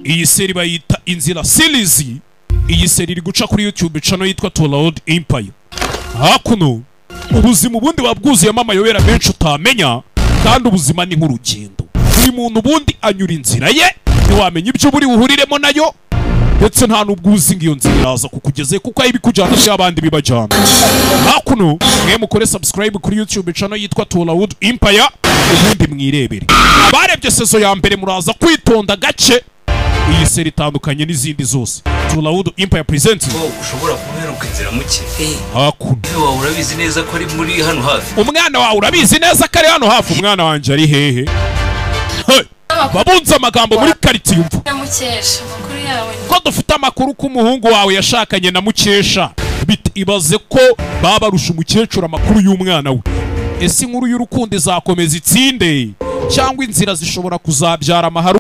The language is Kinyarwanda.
Iyi série bayita Inzira Series. Iyi série iri guca kuri YouTube channel yitwa Toloud Empire. Hakuno ubuzima ubundi wabwuzuyemo amayobera menshi utamenya, kandi ubuzima ni nk'urugendo. Buri muntu ubundi anyura inzira ye, ntiwamenya ibyo buri buhuriremo nayo, ndetse nta n'ubwo uzi ngo iyo nzira iraza kukugeze, kuko aho ibikujyana si abandi bibajyana. Hakuno mwe mukore subscribe kuri YouTube channel yitwa Toloud Empire, ubundi mwirebere. Abarebye saison ya mbere muraza kwitonda gace, iyi série itandukanye n'izindi zose. Toloud Empire presents. Ko ushobora kuheruka inzira muke. Hakuno wawe urabizi neza ko ari muri hano hafi? Umwana wawe urabizi neza ko ari hano hafi? Umwana wanjye ari hehe? Hey! Babunze amagambo muri karitsiye, umva. Na Mukesha, amakuru yawe? Ko dufite amakuru ko umuhungu wawe yashakanye na Mukesha, ibaze ko baba barusha umukecuru amakuru y'umwana we. Ese inkuru y'urukundo izakomeza itsinde, cyangwa inzira zishobora kuzabyara amahari?